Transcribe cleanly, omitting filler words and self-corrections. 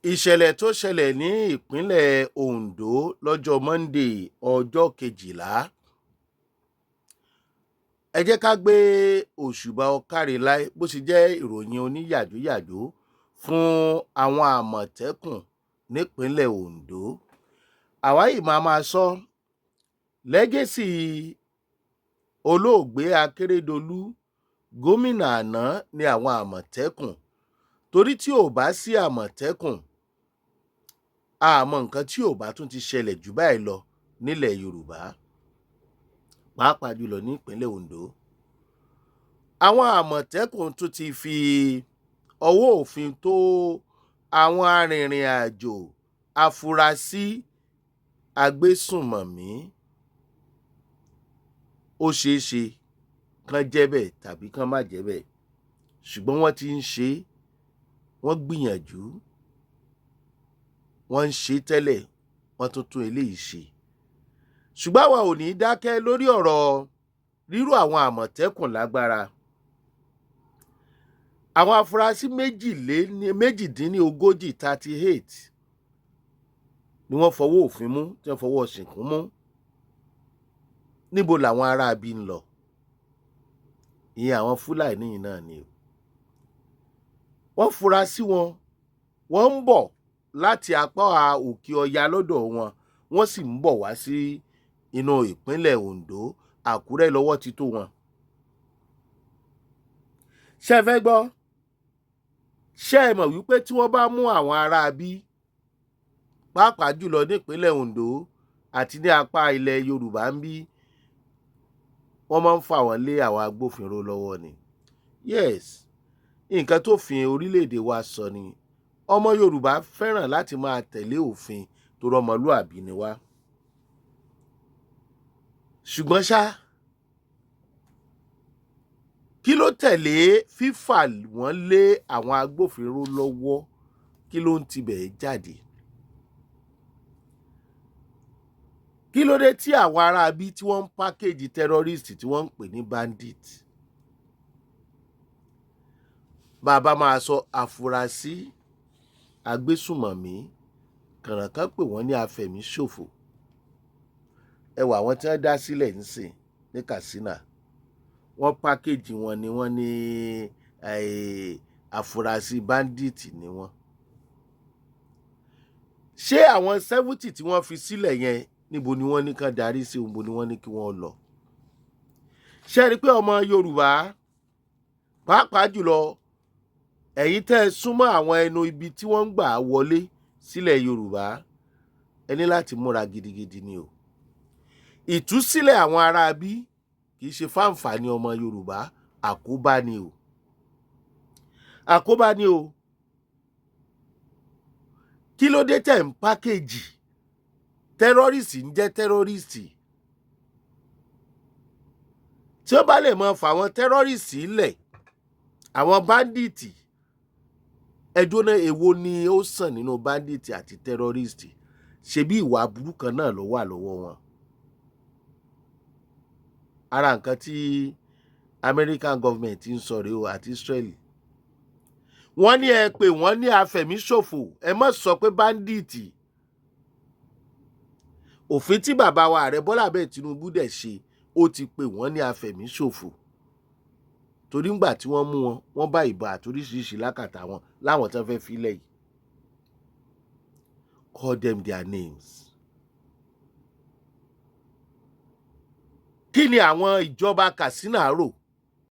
Ìṣẹ̀lẹ̀ tó ṣẹlẹ̀ ní ìpínlẹ̀ Ondo lọ́jọ́ Monday, ọjọ́ 12. Ẹ jẹ́ ká gbé òṣùbà ọ̀kàrẹ̀láì bó ṣe jẹ́ ìròyìn oníyàjóyàjó fún àwọn Àmọ̀tẹ́kùn nípínlẹ̀ Ondo. Àwa yìí máa máa sọ lẹ́gẹ̀sì olóògbé Akérèdọ́lù, gómìnà àná, ní àwọn Àmọ̀tẹ́kùn, torí tí ò bá sí Àmọ̀tẹ́kùn, àmọ́ nǹkan tí ò bá tún ti ṣẹlẹ̀ jù báyìí lọ nílẹ̀ Yorùbá, pàápàá jùlọ ní ìpínlẹ̀ Ondo. Àwọn Àmọ̀tẹ́kùn tún ti fi ọwọ́ òfin tó àwọn arìnrìn-àjò afurasí agbésùnmọ̀mí. Ó ṣeé ṣe kán jẹ́ bẹ́ẹ̀ tàbí kán má jẹ́ bẹ́ẹ̀, ṣùgbọ́n wọ́n ti ń ṣe é, wọ́n gbìyànjú, wọ́n ń ṣe tẹ́lẹ̀, wọ́n tún tún eléyìí ṣe. Ṣùgbọ́n àwa ò ní í dákẹ́ lórí ọ̀rọ̀ ríró àwọn Àmọ̀tẹ́kùn lágbára. Àwọn afurasí 38, 38, ni wọ́n fọwọ́ òfin mú, tí wọ́n fọwọ́ ṣìnkún mú. Níbo làwọn aráabí ń lọ? Ìyẹn àwọn Fúlàní yìí náà ni o. Wọ́n fura sí wọn, wọ́n ń bọ̀ láti apá òkè ọya lọ́dọ̀ wọn, wọ́n sì ń bọ̀ wá sí inú ìpínlẹ̀ Ondo. Àkúrẹ́ lọ́wọ́ ti tó wọn. Ṣé ẹ fẹ́ gbọ́? Ṣé ẹ mọ̀ wípé tí wọ́n bá mú àwọn aráabí, pàápàá jùlọ nípínlẹ̀ Ondo àti ní apá ilẹ̀ Yorùbá ń bí, wọ́n máa ń fà wọ́n lé àwọn agbófinró lọ́wọ́ ni? Yes, nǹkan tó fi orílẹ̀-èdè wa sọ ni, ọmọ Yorùbá fẹ́ràn láti máa tẹ̀lé òfin tó rọmọlúàbí ni wá. Ṣùgbọ́n ṣá, kí ló tẹ̀lé fífà wọ́n lé àwọn agbófinró lọ́wọ́? Kí ló ń tibẹ̀ jáde? Kí ló dé tí àwọn aráabí tí wọ́n ń pákéjì terrorist, tí wọ́n ń pè ní bandit? Bàbá máa sọ àfúrásì agbésùmọ̀mí, kànrànkàn pè wọ́n ní afẹ̀míṣòfò. Ẹ wà, àwọn tí wọ́n dá sílẹ̀ ńsìn ní Katsina, wọ́n pákéjì wọn ni, wọ́n ní àfúrásì bandit ni wọ́n. Ṣé àwọn 70 tí wọ́n fi sílẹ̀ yẹn, níbo ni wọ́n ní kán darí sí? Níbo ni wọ́n ní kí wọ́n lọ? Ṣé ẹ rí i pé ọmọ Yorùbá, pàápàá jùlọ ẹ̀yin tẹ́ ẹ súnmọ́ àwọn ẹnu ibi tí wọ́n ń gbà wọlé sílẹ̀ Yorùbá, ẹ ní láti múra gidigidi ni o. Ìtúsílẹ̀ àwọn aráabí kì í ṣe fáǹfààní ọmọ Yorùbá, àkóbá ni o, àkóbá ni o. Kí ló dé tẹ̀ ń pákéjì terrorist ń jẹ́ terrorist? Tí ó bá lè mọ fà wọ́n terrorist lẹ̀, àwọn bandit, ẹjọ́ náà, èwo ni ó sàn nínú bandit àti terrorist? Ṣebí ìwà aburú kan náà ló wà lọ́wọ́ wọn. Ara nǹkan tí American government ń sọ rèé o, àti Israeli. Wọ́n ní ẹ pé wọ́n ní afẹ̀míṣòfò, ẹ má sọ pé bandit. Òfin tí bàbá wa Ààrẹ Bọ́lá Ahmed Tinubu dẹ̀ ṣe, ó ti pè wọ́n ní afẹ̀míṣòfò, torí ńgbà tí wọ́n mú wọn, wọ́n bá ìbọn àti oríṣiríṣi lákàtà wọn láwọn tó fẹ́ filẹ̀ yìí. Call them their names. Kí ni àwọn ìjọba Katsina rò?